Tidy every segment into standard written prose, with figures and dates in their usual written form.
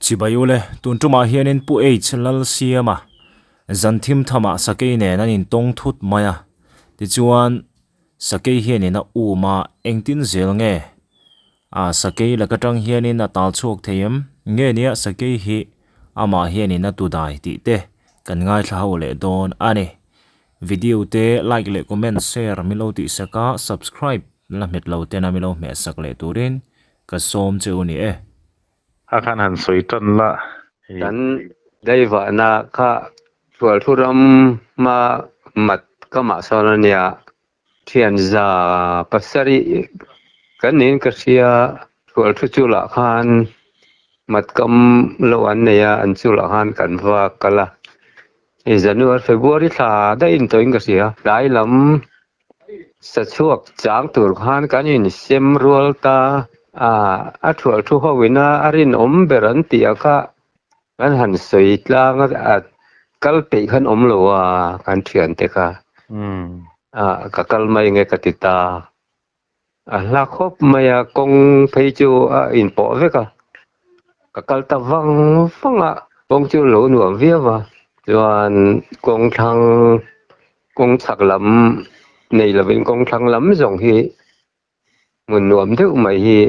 Chibai ule, tun tumah hianin Pu H Lalsiama zan thim thamah sakei nen an intawng thut mai a, tichuan sakei hianin a um a, engtin zel nge a sakei lak atang hianin a tal chhuak thei em? Nge nia sakei hi amah hianin a tu dai tih te kan ngaithla ho leh dawn a ni. Video te like leh comment share min lo tihsak a, subscribe la hmet lo tena min lo hmehsak leh turin ka sawm che u ni e. A khan han sawi tan la. Kan daivahna kha Thualthu ram hma mat ka mah sawn a nia. Thian za pasarih kan niin ka hria. Thualthu chulah khan mat kam lo an nei a, an chulah khan kan va kal a. Hei January, February thla daih in tawhin ka hria. Tlai lam Sa chhuak chang tur khan kan insem rual ta a, a thual thu ho ina a rinawm ber an tih a kha kan han sawi tlang a, a kal peih khan awm lo a kan thiante kha. A ka kal mai nge ka ti ta. A hla khawp mai a, kawng phei chu a inpawh vek a, ka kal ta vang vang a, kawng chu lo nuam viau a, chuan kawng thlang kawng chhak lam nei lovin kawng thlang lam zawng hi hmun nuam deuh mai hi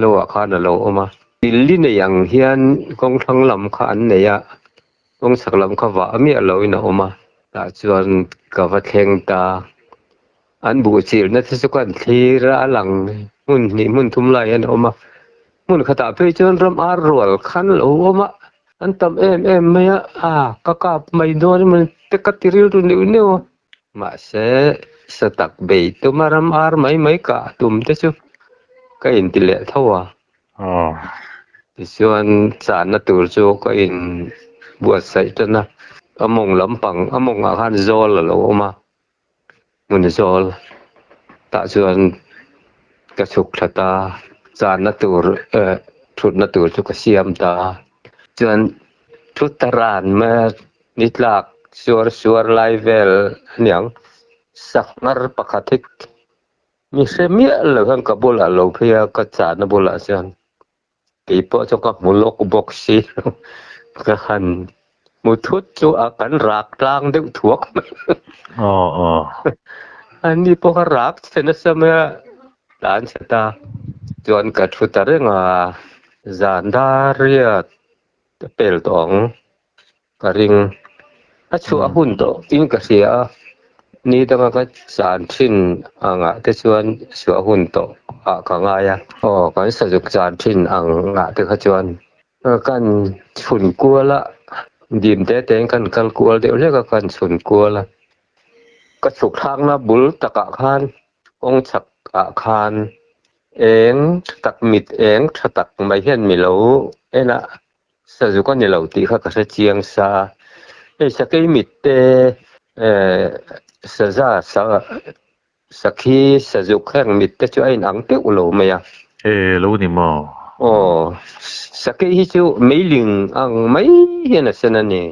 lo ah khan a lo awm a, Delhi nei ang hian kawng thlang lam kha an nei a, kawng chhak lam kha vah miah loin a awm a, tah chuan ka va thleng ta. An buh chirna te chu kan thlir a, a lang hmun hnih hmun thum lai hian a awm a, hmun khatah phei chuan ram ar rual khan a lo awm a, an tam em em mai a, a ka kap mai dawn emaw te ka ti rilru neuh neuh a, mahse sa tak bei tuma ram ar mai mai kah tum te chu ka inti leh tho a. Tichuan chahna tur chu ka in buatsaih tan a, a mawng lampang a mawngah khan zawl a lo awm a. Hmun zawl tah chuan ka chhuk thla ta, channa tur eh thutna tur chu ka siam ta. Chuan thu ta ran mai a, ni tlak suar suar lai vel aniang sanghar pakhat hi mi hre miah lo hian ka bulah lo phei a, ka channa bulah chuan. Keipawh chu ka hmu lawk bawk si ka han hmu thut chu a kan rak tlang deuh thuak mai. Aw aw. Ani pawh ka rak chhe nasa mai a, tlan chhe ta. Chuan ka thu ta reng a, zan dar riat ka pel tawh ang. Ka ring. A chhuah hun tawh in ka hria a, ni danga ka chan thin angah te chuan chhuah hun tawh ah ka ngai a. Aw, kan sazuk chan thin angah te kha chuan kan chhun kual a, dim te tein kan kal kual deuh hlek a, kan chhun kual a. Ka chhuk thlakna bul takah khan kawng chhak ah khan eng tha tak mit eng tha tak mai hian mi lo en a. Sazuk a ni lo tih kha ka hre chiang sa. Hei sakei mit te eh saza sa sakhi sazuk heng mit te chu a inang teuh lo mai a. E lo ni maw? Aw, sakei hi chu meiling ang mai hian a sen a ni.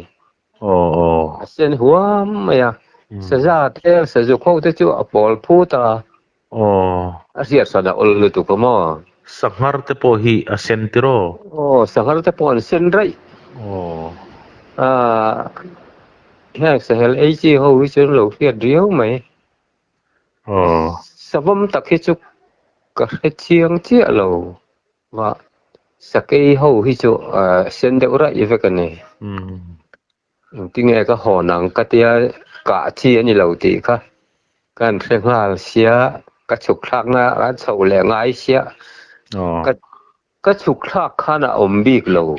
Aw aw. A sen huam mai a. Saza te sazuk ho te chu a pawl phut a. Aw. A hriat hran a awl lutuk a maw? Sanghar te pawh hi a sen tiraw? Aw, sanghar te pawh an sen raih. Aw. Aaa, heng sahel ei chi ho hi chu an lo hriat riau mai. Aw. Savawm tak hi chu ka hre chiang chiah lo va, sakei ho hi chu sen deuh raih vek a ni. Umm. Engtinge ka hawn ang ka tia kah chi a ni lo tih kha ka han hre nghal sia, ka chhuk thlakna a chhoh leh ngai sia, ka ka chhuk thlak khan a awm bik lo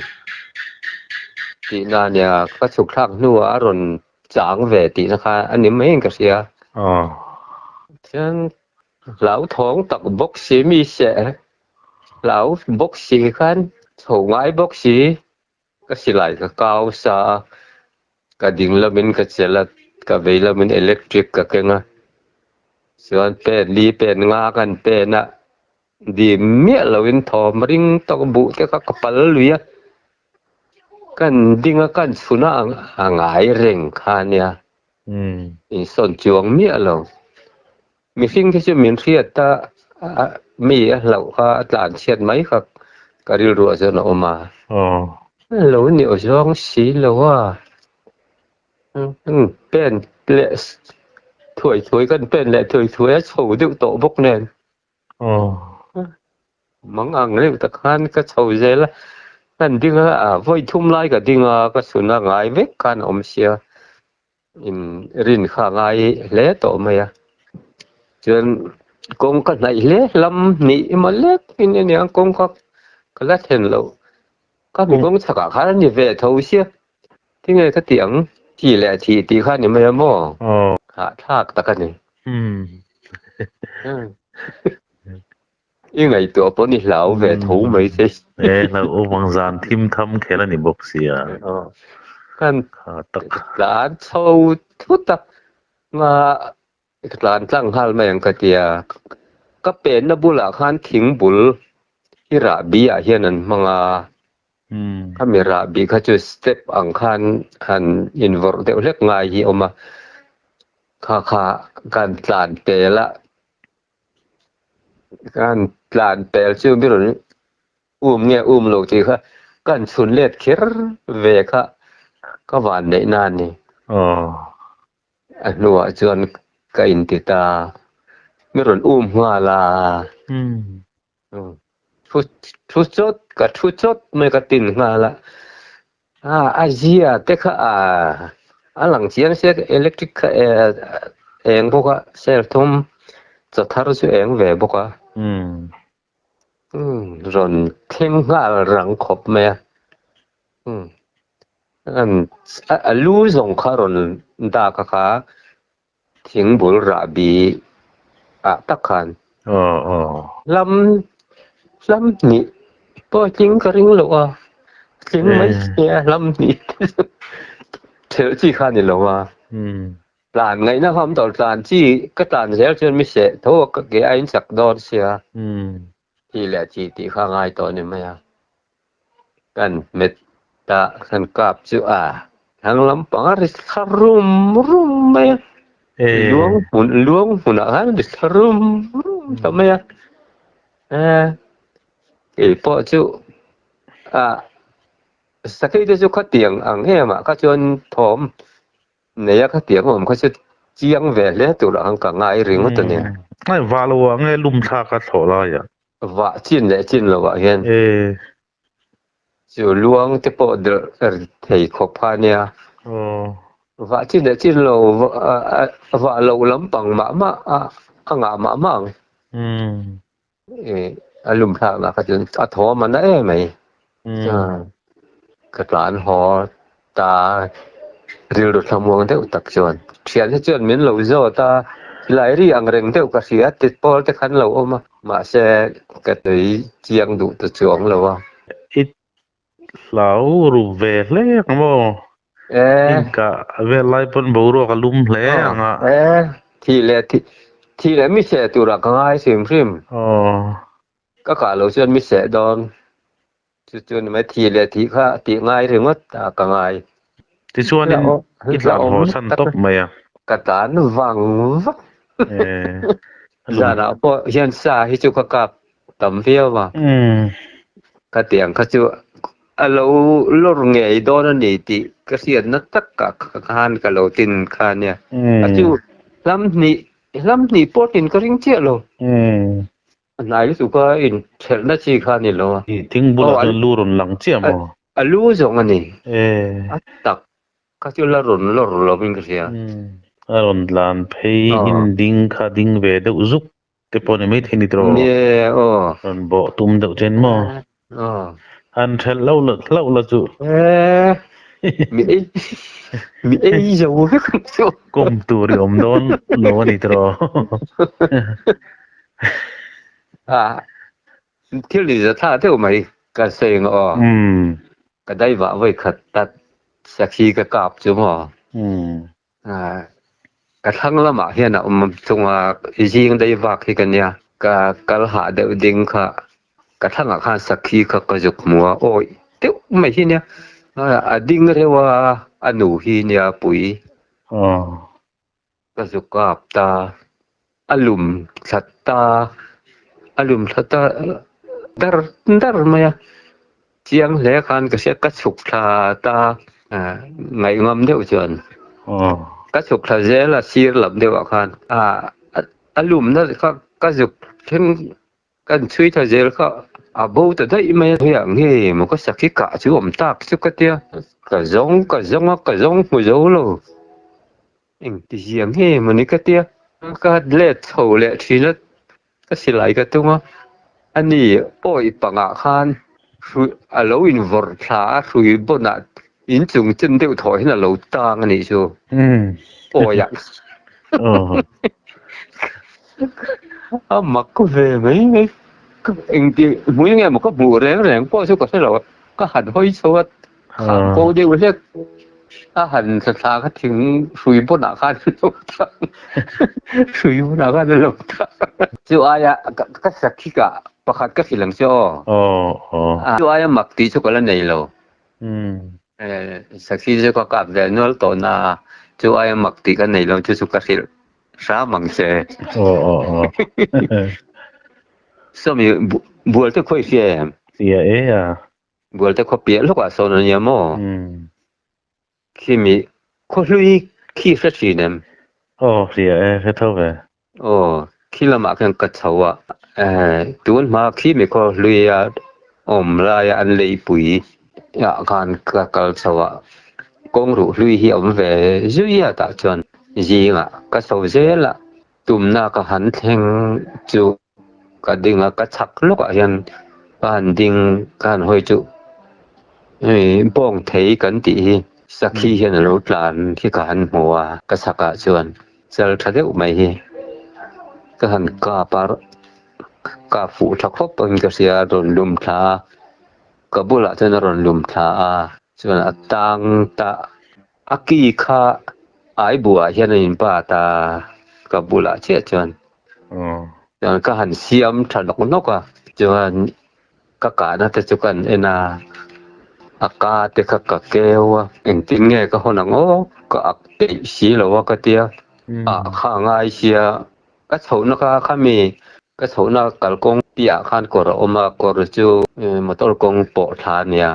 tihna a nia, ka chhuk thlak hnuah a rawn chang ve tihna kha a ni maiin ka hria. Chuan hlauthawng tak bawk si mi seh hlau bawk si khan chho ngai bawk si. Ka silai ka kau sa a, ka ding lamin ka chelh a, ka vei lamin electric ka keng a, chuan pen li pen nga kan pen a, dim miah loin thawm ring tawk buh te kha ka pal lui a, kan ding a kan chhun a a ngai reng kha ania, insawn chuang miah lo. Mihring te chu min hriat a, mi a hlauh kha a tlan chhiat mai kha ka rilruah chuan a awm a. Lo ni aw zawng si lo a. Pen leh thuai thuai kan pen leh thuai thuai a chho deuh tawh bawk nen. Mang ang deuh tak khan ka chho zel a, kan ding a, vawi thum lai ka ding a, ka chhun a ngai vek khan a awm sia. In rin kha a ngai hle tawh mai a. Chuan kawng ka hnaih hle lam hnih emaw lek in ania kawng kha ka la thlen loh. Ka mi kawng chhakah khan a ni ve tho sia. Tinge ka tih ang? Thi leh thih tih kha a ni mai a maw? Hahthlak tak a ni. I ngaihtuah pawh ni hlau ve tho mai che. E hlau awm ang zan thim tham khel a ni bawk sia. Kan tlan chho thut a, nga ka tlan tlang nghal mai ang ka tia. Ka penna bulah khan thing bul hi rahbi ah hian an hmang a. Khami rahbi kha chu step ang khan han invawrh deuh hlek ngai hi a awm a. Kha kha kan tlan pel a. Kan tlan pel chu mi rawn um nge um lo tih kha kan chhun let kher ve kha ka van neih na a ni. A hnuah chuan ka inti ta mi rawn um nghal a. Thu thu chawt ka thu chawt mai ka tin nghal a. A zia te kha a lang chiang sia electric kha eng bawk a serthum chaw thar chu eng ve bawk a. Rawn thleng nghal rang khawp mai a. A lu zawng kha rawn dak a kha Thing bul rahbi ah tak khan hlam hlam hnih pawh tling ka ring loh a, tling mai sia hlam hnih te chu thelh chi kha a ni lo a. Tlan ngaihna kha awm tawh tlan chi ka tlan zel chuan mi seh tho a ka ke a in chak dawn sia. Thi leh chi tih kha a ngai tawh a ni mai a. Kan hmet ta kan kap chu a thlang lampang a ri thla rum rum mai a. Luang hmun luang hmunah khan a ri thla rum rum ta mai a. Kei pawh chu a sakei te chu khatiang ang em ah kha chuan thawm Nei a khatiang awm kha chu chiang ve hle tur ang ka ngai ringawt a ni. Ai vah lo ah nge lum thlak a thlawh lai ah. Vah chin leh chin lo ah hian. Chu luang te pawh delh ri thei khawp kha a nia. Vah chin leh chin lo vah loh lampang mah mah a ngah mah mah ang. A lum thlak lah kha chuan a thawm a na em mai. Ka tlan haw ta rilru thlamuang deuh tak chuan thian hi chuan min lo zawt a, silai ri ang reng deuh ka hria ti pawl te khan lo awm a, mahse ka tui chiang duh ta chuang lo a. I hlau ru ve hle ang maw? Inkah vel lai pawn boruak a lum hle ang a. Thih leh thih leh mi seh turah ka ngai hrim hrim. Ka kah lo chuan mi seh dawn. Chu chu ni mai thih leh thih kha tih ngai ringawt a ka ngai. Tichuanin i tlan haw chhan tawp mai a. Ka tlan vang vak. Zanah pawh hian sa hi chu ka kap tam viau a. Ka tiang kha chu a lo lawr ngei dawn a ni tih ka hriatna takah khan ka lo tin kha a nia. A chu hlam hnih hlam hnih pawh tin ka ring chiah lo. A hnai lutuk a inthelhna chi kha a ni lo a. Thing bulah chuan lu rawn lang chiah maw? A lu zawng a ni. A tak kha chu la rawn lawr lovin ka hria. A rawn tlan phei in ding kha ding ve deuh zuk te pawh ni maithei ni tawh. Ni aw. Rawn bawh tum deuh chen maw? Aw. Han thelh lo la hlauh la chu. Mi ei mi ei zo vek ang chu. Kawm tur i awm dawn lo a ni tawh. A thil ni za thla deuh mai ka sawi ang aw. Ka daivah vawi khat tak sakhi ka kap chu maw. Ka thlang lamah hian a awm thung a, zing dei vak hi ka nia. Ka kal hah deuh ding kha ka thlangah khan sakhi kha ka zuk hmu a, awi deuh mai hi nia. A ding reuh a, a nu hi nia pui. Ka zuk kap ta, a lum thla ta, a lum thla ta dar dar mai a. Chiang hle khan ka hria ka chhuk thla ta ngaihngam deuh chuan ka chhuk thla zel a sir lam deuh ah khan a lumna kha ka zuk thleng kan chhui thla zel kha a bo ta daih mai a hei ah nge maw ka sakhi kah chu awm tak chu ka tia ka zawng ka zawng a ka zawng hmu zo lo. Engti zia nge mawni ka tia ka let chho leh thin a ka silai ka tum a ani awi pangah khan hrui a lo invawrh thla a hrui bawnah inchung chen deuh thawh hian a lo tang a nih chu awi ah a mak ve mai mai engti hmui nge maw ka hmuh reng reng pawh chu ka hre lo a ka han hawi chho a. Kham ko deuh hlek a han thla thla kha thing hrui pawnah khan a lo tang hrui pawnah khan a lo tang chu aia ka sakhi ka pakhat ka hrilh ang che aw chu aia mak tih chu ka la nei lo sakhi chu ka kap ve nual tawh na a chu aia mak tih ka nei lo chu chu ka hrilh hram ang che sawmi bual te khawi hria em? Hria e a. Bualte khaw piah lawkah sawn a nia maw? Khimi khaw hlui khi hre thin em? Aw hria e, hre tho ve. Aw, khi lamah khian ka chho a, tun hma khimi khaw hlui a awm laia an leipui ah khan ka kal chho a, kawng ruh hlui hi a awm ve zui a tah chuan zingah ka chho zel a, tumna ka han thleng chu. Ka ding a, ka chhak lawkah hian ka han ding ka han hawi chu hei bawng thei kan tih hi sakhi hian a lo tlan hi ka han hmu a, ka chhakah chuan chal tha deuh mai hi ka han kap a, kap fuh tha khawp ang ka hria a rawn lum thla a, ka bulah chuan a rawn lum thla a, chuan a tang ta a ki kha ai buah hian a inbat a, ka bulah chiah chuan. Chuan ka han siam tha nawk nawk a, chuan ka kahna te chu ka han en a, a ka te kha ka keu a, engtin nge ka hawn ang aw, ka ak peih si lo a ka tia, ah kha a ngai sia, ka chhohna kha khami ka chhohna kalkawng piahah khan kawr a awm a, kawr chu motor kawng pawh thla a nia,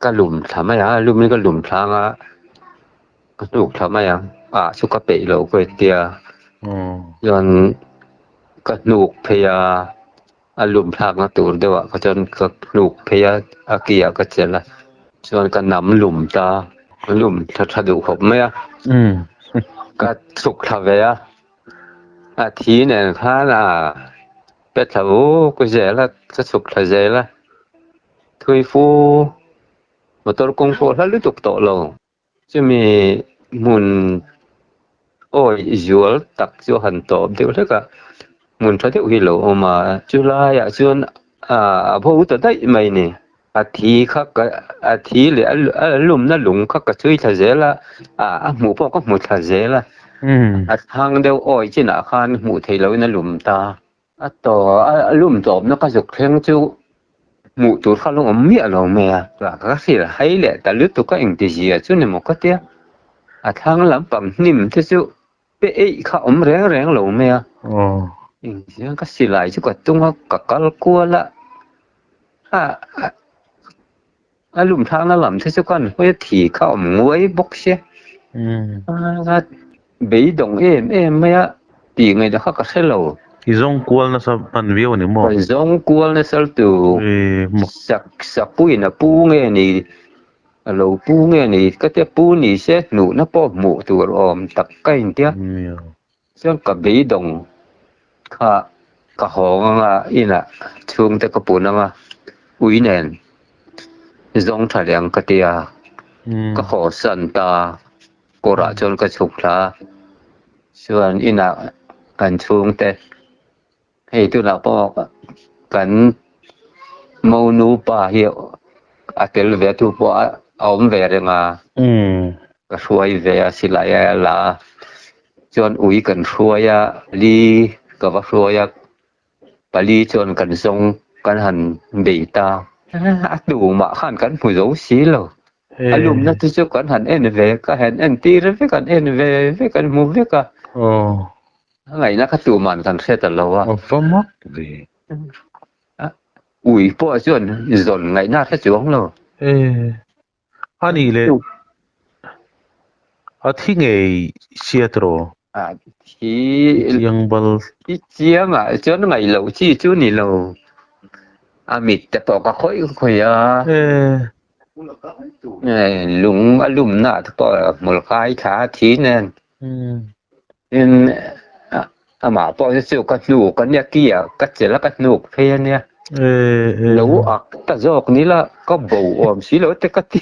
ka lum thla mai a, lumin ka lum thla ang a. Ka hnuk thla mai a, ah chu ka peih lo ka tia. Chuan ka hnuk phei a, a lum thlakna tur deuh ah kha chuan ka hnuk phei a, a ki ah ka chelh a, chuan ka nam lum ta, a lum tha tha duh khawp mai a. Ka chhuk thla ve a, a thi nen khan a pe thla vuk zel a, ka chhuk thla zel a, thui fu motor kawng pawh hla lutuk tawh lo. Chumi hmun awi zual tak chu a han tawp deuh hlek a, hmun tha deuh hi a lo awm a, chu laiah chuan a bo ta daih mai ni. A thi kha ka a thi leh a lumna lung kha ka chhui thla zel a, a hmuh pawh ka hmu thla zel a, a thang deuh awi chinah khan hmuh theih lohin a lum ta. A tawh a lum tawpna ka zuk thleng chu hmuh tur kha lo awm miah lo mai a, ka hrilh hai leh ta lutuk a engti zia chu ni maw ka tia, a thlang lampang hnim te chu pe eih kha awm reng reng lo mai a, engti ka silai chu ka tung a ka kal kual a, a lum thlakna lam te chu kan hawi a thi kha awm nguai bawk sia, Beidawng em em mai a tih ngaihna kha ka hre lo. I zawng kual nasa hman viau a ni maw? Ka zawng kual nasa tu sak sapuiin a pu nge ni, a lo pu nge ni ka tia pu ni se hnuhna pawh hmuh tur awm tak ka intia. Chuan ka beidawng kha ka hawng anga inah chhungte ka pun anga ui nen zawng tha leh ang ka tia ka haw san ta. Kawrah chuan ka chhuk thla a, chuan inah kan chhungte hei tunah pawh kan monu pa hi a tel ve a tu pawh a awm ve reng a, ka hruai ve a silai a la a, chuan ui kan hruai a li ka va hruai a. Pali chuan kan zawng kan han bei ta. A tumah khan kan hmu zo si lo. A lumna te chu kan han en ve, ka han en tir vek, an en ve vek, an hmu vek a. A ngaihna kha tuman kan hre ta lo a. A va mak ve. Ui pawh chuan zawn ngaihna hre chuang lo. E, a nih leh a thi ngei sia tiraw? A thi Chiang bal. I chiang ah chuan ngaih loh chi chu ni lo. A mit te pawh ka khawih khawih a. E. Lung a lumna te pawh hmul kai thla a thi nen. Tin, amah pawh hi chu ka hnuk a nia, ki ah ka chelh a ka hnuk phei a nia. Lo ak ta zawk ni la, ka bo awm si lo te ka ti.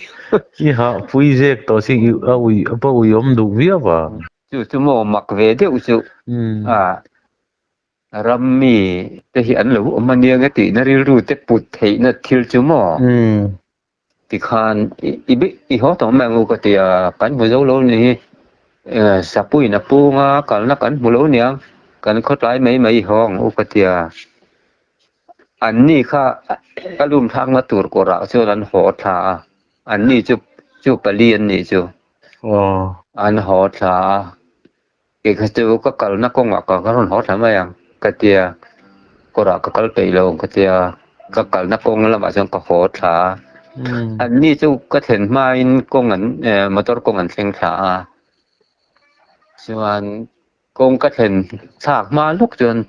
I hah pui zek tawh si a ui a pa ui awm duh viau a. Chu chu maw mak ve deuh chu a ram mi te hi an lo awm a nia nge tihna rilru te put theihna thil chu maw. Tikhan i i haw tawh mai ang u ka ti a, kan hmu zo lo ni hi Sapuiin a punga kalna kan hmu lo niang, kan khawtlai mai mai i haw ang u ka ti a. An ni kha ka lum thlakna tur kawrah chuan an haw thla a, an ni chu chu pali an nih chu an haw thla a, kei kha chu ka kalna kawngah ka rawn haw thla mai ang ka ti a, kawrah ka kal peih lo ang ka ti a, ka kalna kawng lamah chuan ka haw thla a, an ni chu ka thlen hmain kawng an motor kawng an thleng thla a, chuan. Kawng ka thlen thlak hma lawk chuan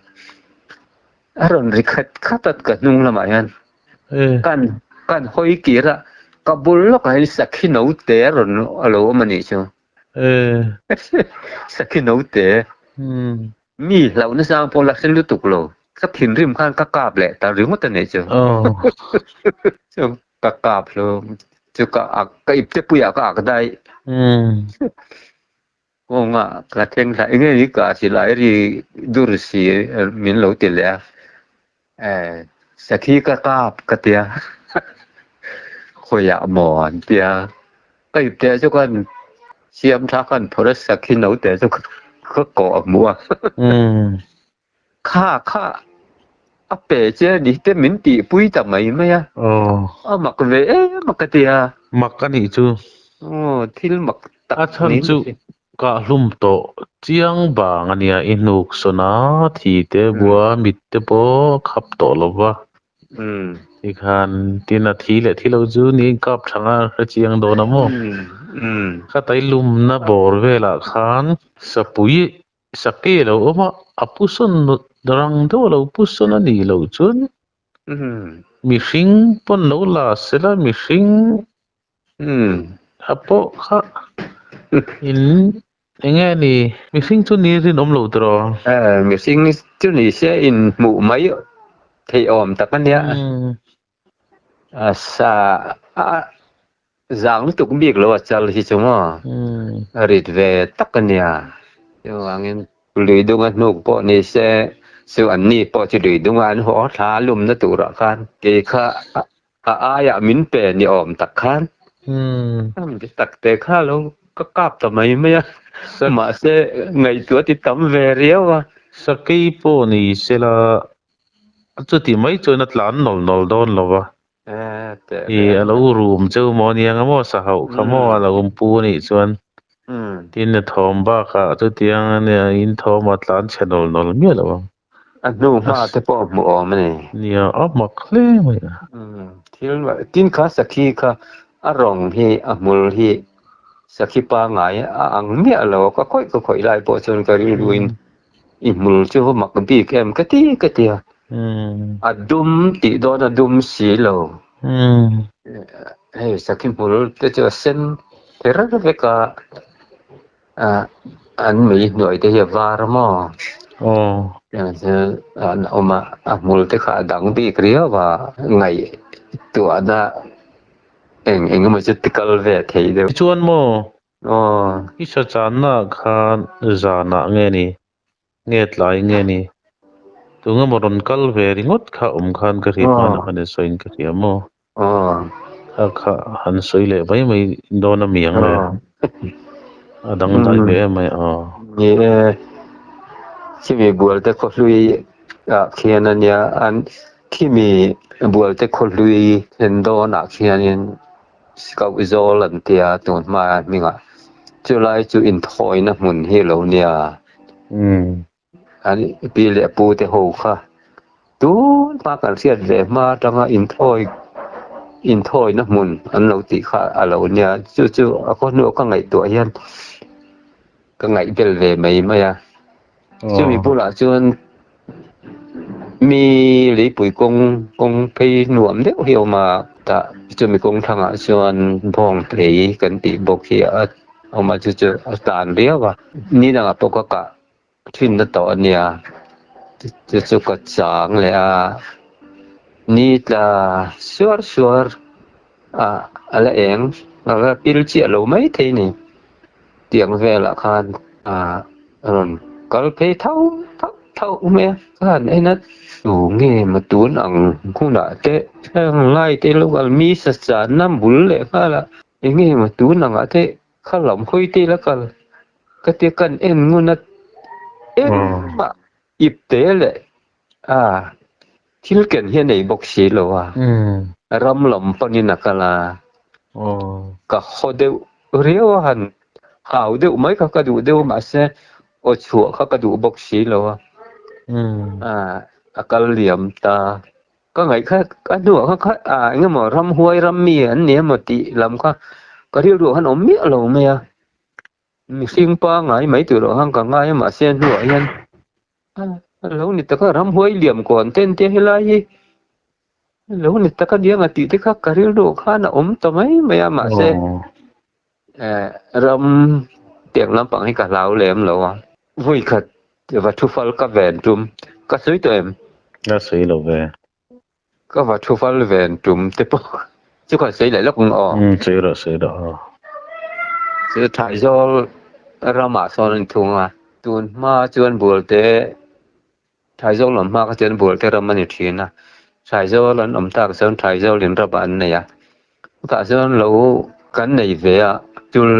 a rawn ri khat khat a ka hnung lamah hian kan kan hawi kir a ka bul lawkah hian sakhi note a rawn a lo awm a nih chu sakhi note mi hlauhna sang pawh la hre lutuk lo ka thinrim khan ka kap leh ta ringawt a nih chu chu ka kap hlawm chu ka ak ka ipte puiah ka ak daih. Kawnga ka thleng thla eng eng ka silai ri dur si min lo ti leh a, eh sakhi ka kap ka tia khawiah maw an tia ka ip teh chu khan siam tha khan phawrh a sakhi no teh chu ka kawh a hmuh a. Kha kha a pe che a ni te min tihpui ta mai mai a. Aw. A mak ve em a ka ti a. Mak a nih chu. Aw thil mak tak A chhan niin chu kah hlum tawh chiang vang a nia i hnuk sawn a, thi te bua mit te pawh khap tawh lo va. Tikhan tin a thi leh thi lo chu ni kap thang a hre chiang dawn a maw. Kha tai lumna bawr velah khan sapui Sakei a lo awm a, a pu sawn rang deuh a lo pu sawn a nih loh chuan mihring pawn lo la se la mihring a pawh kha in eng nge ni mihring chu ni rinawm lo tiraw? Mihring chu ni se in hmuh mai theih awm tak a nia. A sa a zang lutuk bik lo a chal hi chu maw a rit ve tak a nia. Chuvangin lui dunga hnuk pawh ni se chu an ni pawh chu lui dunga an haw thla lumna turah khan kei kha a aiah min pe ni awm tak khan tak te kha lo ka kap ta mai mai a mahse ngaihtuah ti tam ve riau a. Sakei pawh ni sela Chuti mai chuan a tlan nawl nawl dawn lo va. I a lo rum cheu maw aniang a maw sa hauh kha maw a lo pu a nih chuan tin a thawm bakah chutiang a nia in thawm a tlan chhe nawl nawl miah lo ang. A hnu hma te pawh a hmuh awm a ni. Nia a mak hle mai a. Thil tin kha sakhi kha a rawng hi a hmul hi sakhi pangngai a ang miah lo a ka khawih ka khawih lai pawh chuan ka rilruin I hmul chu mak bik em ka ti ka ti a. A dum tih dawn a dum si lo. Hei sakhi hmul te chu a sen kher vek a, an mei hnuai te hi a var a maw? An awm a, a hmul te kha a dang bik riau a, ngaihtuahna eng eng emaw chu ti kal ve thei deuh. Tichuan maw Aw. I sa channa khan zanah nge ni? Nge tlai nge ni? Tunge maw rawn kal ve ringawt kha awm khan ka hria hmanah khan i sawiin ka hria maw? Aw. Kha kha han sawi leh mai mai dawn a mi ang le? A dang dai ve em mai aw. Ni e, khimi bualte khawhlui ah khian a nia, an khimi bualte khawhlui thlen dawnah khianin Scout zawl an tia tun hma hmingah chulai chu inthawina hmun hi lo nia. An pi leh pu te ho kha. Tun hma kan hriat ve hma atanga inthawi inthawina hmun an lo tih kha a lo nia. Chu chu a khaw hnuah ka ngaihtuah hian ka ngaihbel ve mai mai a. Chumi bulah chuan mi leipui kawng kawng phei nuam deuh hi a awm a, tah chumi kawng thlangah chuan bawng phei kan tih bawk hi a awm a, chu chu a tan riau a. Ni dangah pawh ka kah Thinna tawh a nia, chu chu ka chang leh a, ni tla suar suar a a la eng a la pil chiah lo mai thei ni, tiang velah khan a rawn kal phei thau thauh thauh mai a, ka han en a tu nge maw tun ang hunah te heng lai te lo kal mi sa channa bul leh nghal a, eng nge maw tun angah te kha lam hawi te la kal. Ka ti kan en ngun a engmah ip te leh a thil ken hi a nei bawk si lo a, ram lam panin a kal a, ka haw deuh riau a han hau deuh mai kha ka duh deuh a mahse aw chhuah kha ka duh bawk si lo a, a kal liam ta. Ka ngaih kha ka hnuah kha kha a eng emaw ramhuai ram mi an ni emaw tih lam kha ka rilruah khan awm miah lo mai a. Mihring pangngai mai tur ah khan ka ngai a mahse a hnuah hian a lo ni tak a ramhuai liam kawn te an tia helai hi lo ni tak a nia nga tih te kha ka rilruah khan a awm ta mai mai a mahse eh ram tiang lampang hi ka hlau lem lo a vawi khat va thu fal ka ven tum ka sawi tawh em? Ka sawi lo ve. Ka va thu fal ven tum te pawh chu khan sawi leh lawk ang aw. Umm sawi rawh sawi rawh aw. Chu Thaihzawl ramah sawn an thung a, tun hma chuan Bualte Thaihzawl lam hma kha chuan Bualte ram a ni thin a, Thaihzawl an awm tak chuan Thaihzawl in ram an nei a, chutah chuan lo kan nei ve a tul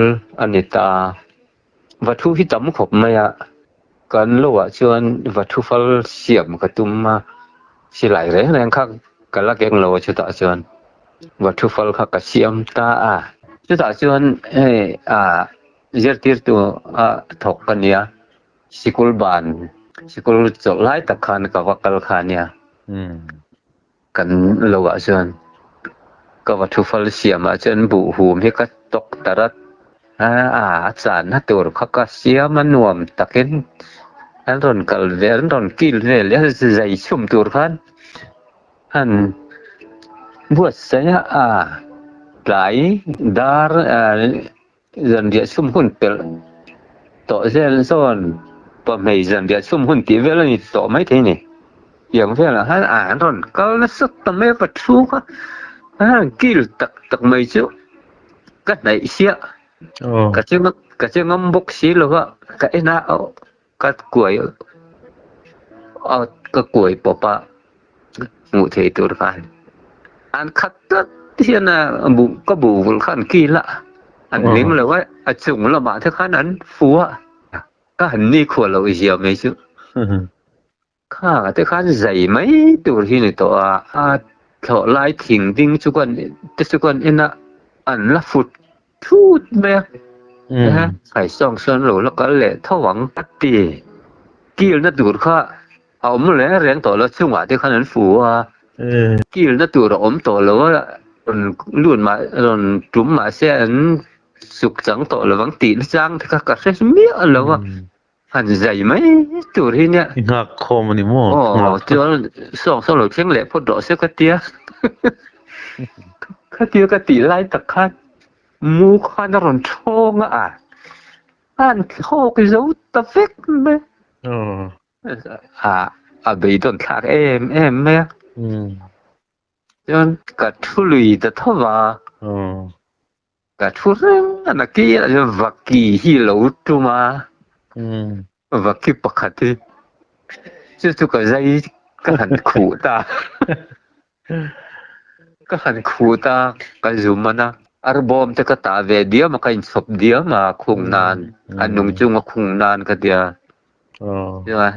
a ni ta. Va thu hi tam khawp mai a, kan lo ah chuan va thu fal siam ka tum a, silai reng reng kha ka la keng lo a chutah chuan va thu fal kha ka siam ta a, chutah chuan hei ah zirtirtu a thawk ka nia, sikul ban sikul chawlh lai tak khan ka va kal kha a nia. Kan lo ah chuan ka va thu fal siam ah chuan buh hum hi ka tawk ta rat a, a channa tur kha ka siam a nuam takin an rawn kal ve an rawn kil vel a zai chhum tur khan han buatsaih a, a tlai dar Zanriah chhum hun pelh tawh zel zawn pahmei zanriah chhum hun tih vel a ni tawh mai thei a ni. Tiang velah khan an rawn kal nasa ta mai a ka thu kha a han kil tak tak mai chu ka hnaih siah ka che ka che ngam bawk si lo va ka en a ka kuai a ka kuai pawp a hmuh theih tur khan an khat tlat hian a buh ka buh vulh kha an kil a an hlim lo a a chung lamah te khan an fu a ka han ni khuah loh zia mai chu kha te khan zai mai tur hi ni tawh a a thlawh lai thing ding chu kan te chu kan en a an la fut thut mai a khai sawng sawn lo la kal leh tho ang a ti kilna tur kha A awm reng reng tawh lo chungah te khan an fu a, kilna tur a awm tawh lo a, rawn lut mah rawn tum mah se an suk chang tawh lo vang tih chang te kha ka hre miah lo a, han zai mai tur hi nia. I nghak khawm a ni maw? Aw chuan sawng sawng lo thleng leh phawt rawh se ka tia, khatia ka tih lai tak khan mu khan a rawn thawng a, an thlawk zo ta vek mai. A beidawn thlak em em mai a. Chuan ka thu lui ta tho va. Ka thu reng a nakin ah chuan vaki hi lo tum a. Vaki pakhat hi chu chu ka zai ka han khuh ta. Ka han khuh ta ka zum a na. Arbawm te ka tah ve diam a ka inchhawp diam a khung nan a nung chunga khung nan ka tia. Chuan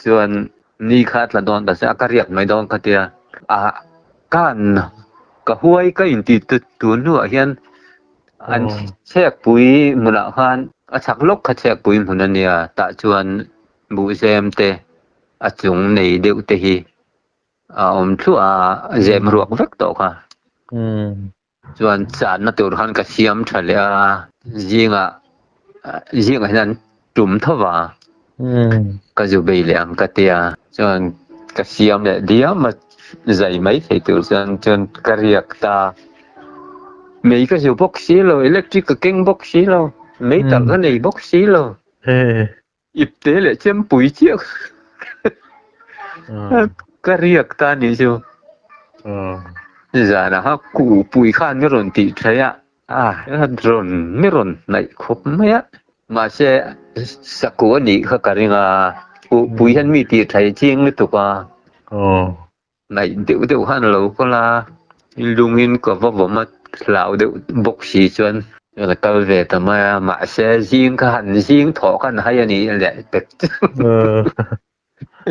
chuan ni kha tla dawn ta se a ka riak mai dawn ka tia a kan ka huai ka inti tun hnuah hian an chhekpui hmunah khan a chhak lawk kha chhekpui hmun a nia tah chuan buhzem te a chung nei deuh te hi. A awm thluah a, zem ruak vek tawh kha. Chuan channa tur khan ka siam tha leh a, zingah zingah hian an tum tho va, ka zu bei leh ang ka tia. Chuan ka siam leh diam a, zai mai thei tur chuan chuan ka riak ta. Mei ka zu bawk si lo, electric ka keng bawk si lo, mei talh ka nei bawk si lo. Ipte leh chempui chiah ka riak ta nih chu. Zanah kha kupui khan mi rawn tih theih a, rawn mi rawn hnaih khawp mai a. Mahse saku a nih kha ka ring a, kupui hian mi tih theih chiang lutuk a. Hnaih deuh deuh khan a lo kal a, lungin ka va vawm a, hlau deuh bawk si chuan a kal ve ta mai a, mahse zing kha han zing thawh khan hai a nih leh pek chu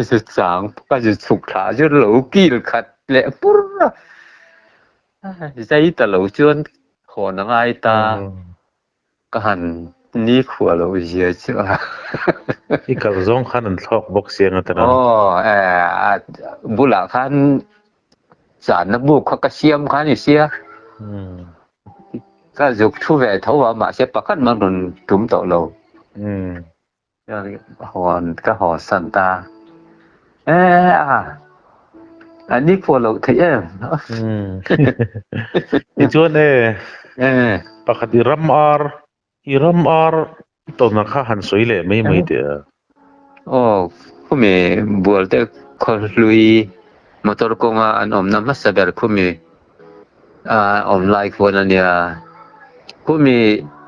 zu chang ka zu chhuk thla chu lo kil khat leh pur a, zai ta lo chuan hawn a ngai ta. Ka han nikhua loh zia chu a. I kal zawng khan an thlawk bawk si anga tana. Aw eh a bulah khan channa buk kha ka siam kha ni sia. Ka zuk thu ve tho a mahse pakhat man rawn tum tawh lo. Hawn ka haw san ta. Eh a a nikhua loh theih em. Tichuan e pakhat i ram ar i ram ar tawn kha han sawi leh mai mai teh a. Aw khumi bualte khawhlui motor kawnga an awmna hmasa ber khumi a awm lai khuan a nia. Khumi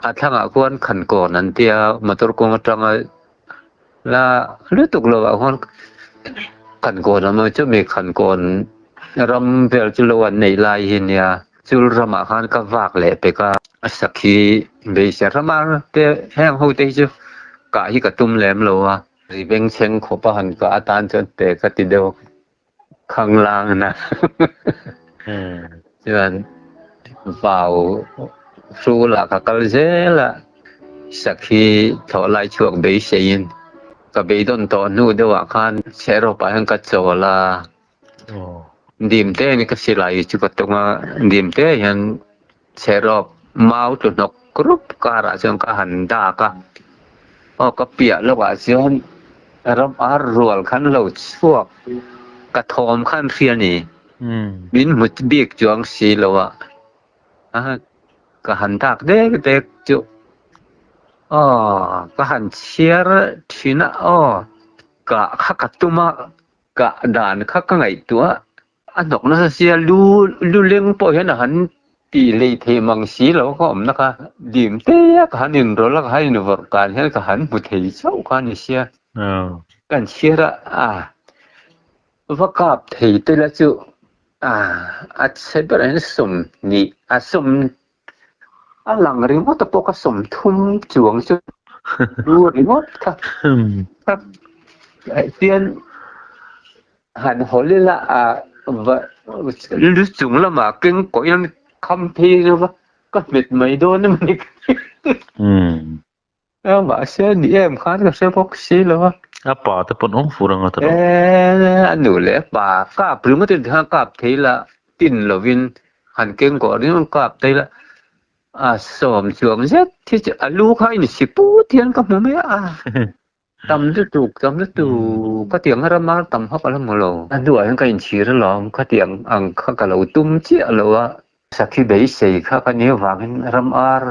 a thlangah khuan Khankawn an tia motor kawng atanga la lutuk lovah khuan Khankawn a awm a, chumi Khankawn ram vel chu lo an neih lai hi nia. Chul ramah khan ka vak leh pek a, a sakhi beisei rama te heng ho te hi chu kah hi ka tum lem lo a, ri bengchheng khawp a han kah atan chuan pe ka ti deuh. Khanglang na chuan vau hrulah ka kal zel a, sakhi thlawh lai chhuak beiseiin ka beidawn tawh hnu deuhah khan chherawpah hian ka chawl a, dim te hian ka silai chu ka tung a, dim te hian chherawp mau tlu hnawk rup karah chuan ka han dak a, aw ka piah lawkah chuan ram ar rual khan lo chhuak ka thawm khan hria ni min hmu bik chuang si lo a, ka han dak dek dek chu aw ka han chhiar thin a aw kah kha ka tum a kah dan kha ka ngaihtuah. A hnawk nasa sia lu lu leng pawh hian a han tih lei thei mang si lo ka awmna kha dim te a ka han inrawlh a ka han invawrh kan hian ka han hmu thei chauh kha a ni sia. Kan chhiar a a va kap thei te la chu a a chhe berah hian sawmhnih a sawm a lang ringawt a pawh ka sawmthum chuang chu lu ringawt kha tian Han hawl ila a va lu chung lamah keng kawh hian kham phei zauh va, ka hmet mai dawn em ni ka ti. Mahse a ni em khan ka hre bawk si lo a. A pa te pawn awm fur anga ta lo. A nu leh a pa kap ringawt in khan kap thei la tin lovin han keng kawh ringawt kap thei la a sawm chuang zet hi chu a lu kha a insi put hian ka hmu mai a. Tam lutuk, tam lutuk, khatiang a rama tam hak a la hmu lo. A hnuah hian ka inchhir alawm, khatiang ang kha ka lo tum chiah lo a. Sakhi beisei kha ka nih avangin ram ar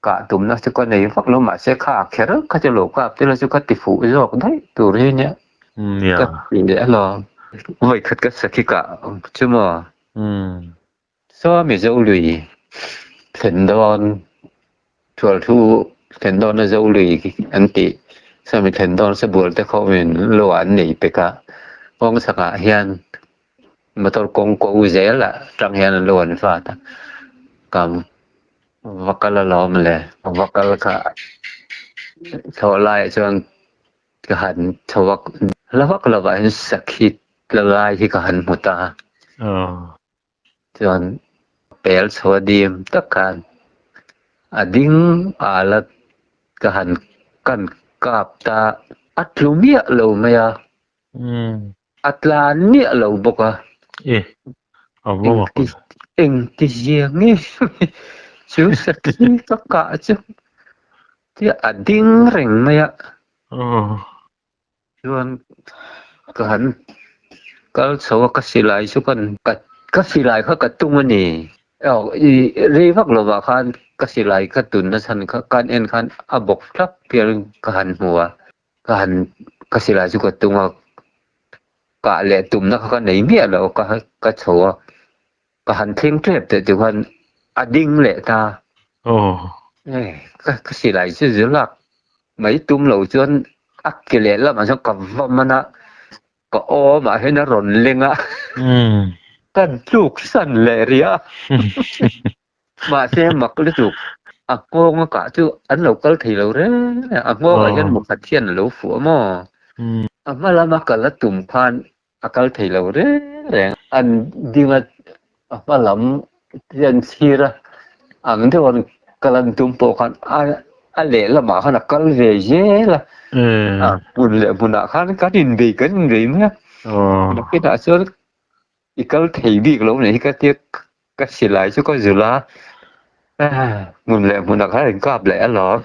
kah tumna chu ka nei vak lo, mahse kha kher kha chu lo kap te la chu ka ti fuh zawk daih tur hi nia ka ti leh alawm. Vawikhat ka sakhi kah chu maw? Saw Mizo lui thlen dawn Thualthu thlen dawna Zo lui an tih sawmi thlen dawn Sabual te khawmin lo an nei pek a, kawng chhakah hian motor kawng ko zel ah tang hian an lo an vat a, kam va kal alawm le, va kal kha thlawh laiah chuan Ka han chho a, hla vak lovah hian sakhi tla lai hi ka han hmu ta a. Chuan pel chho a dim tak khan a ding al a, ka han kan kap ta a tlu miah lo mai a, a tlan miah lo bawk a. E a va mak Engti engti zia nge chu sakhi ka kah chu tia a ding reng mai a. Chuan ka han kal chho a ka silai chu kan ka silai kha ka tung a ni. Aw i rei vak lovah khan ka silai ka tunna chhan kha kan en khan a bawk thlap hian ka han hmu a. Ka han ka silai chu ka tung a, kah leh tumna kha ka nei miah lo ka ka chho a, ka han thleng tep teh chu khan a ding leh ta. Aw. Ka ka silai chu zu lak mai tum lo chuan a ke leh lamah chuan ka va man a, ka awmah hian a rawn leng a, kan tluk san leh rih a. Mahse mak lutuk a nghawng a kah chu an lo kal thei lo reng a, a nghawngah hian mukhat hian a lo fuh a maw? A hma lama kal a tum khan a kal thei lo reng reng. An ding a, a hma lam hian thlir a, ang deuh an kal an tum pawh khan a a lehlamah khan a kal ve zel a, a hmun leh hmunah khan kan inbei kan inbei mai a, nakinah chuan I kal thei bik lo nih hi ka tia ka silai chu ka zulh a, hmun leh hmunah khan in kap leh alawm.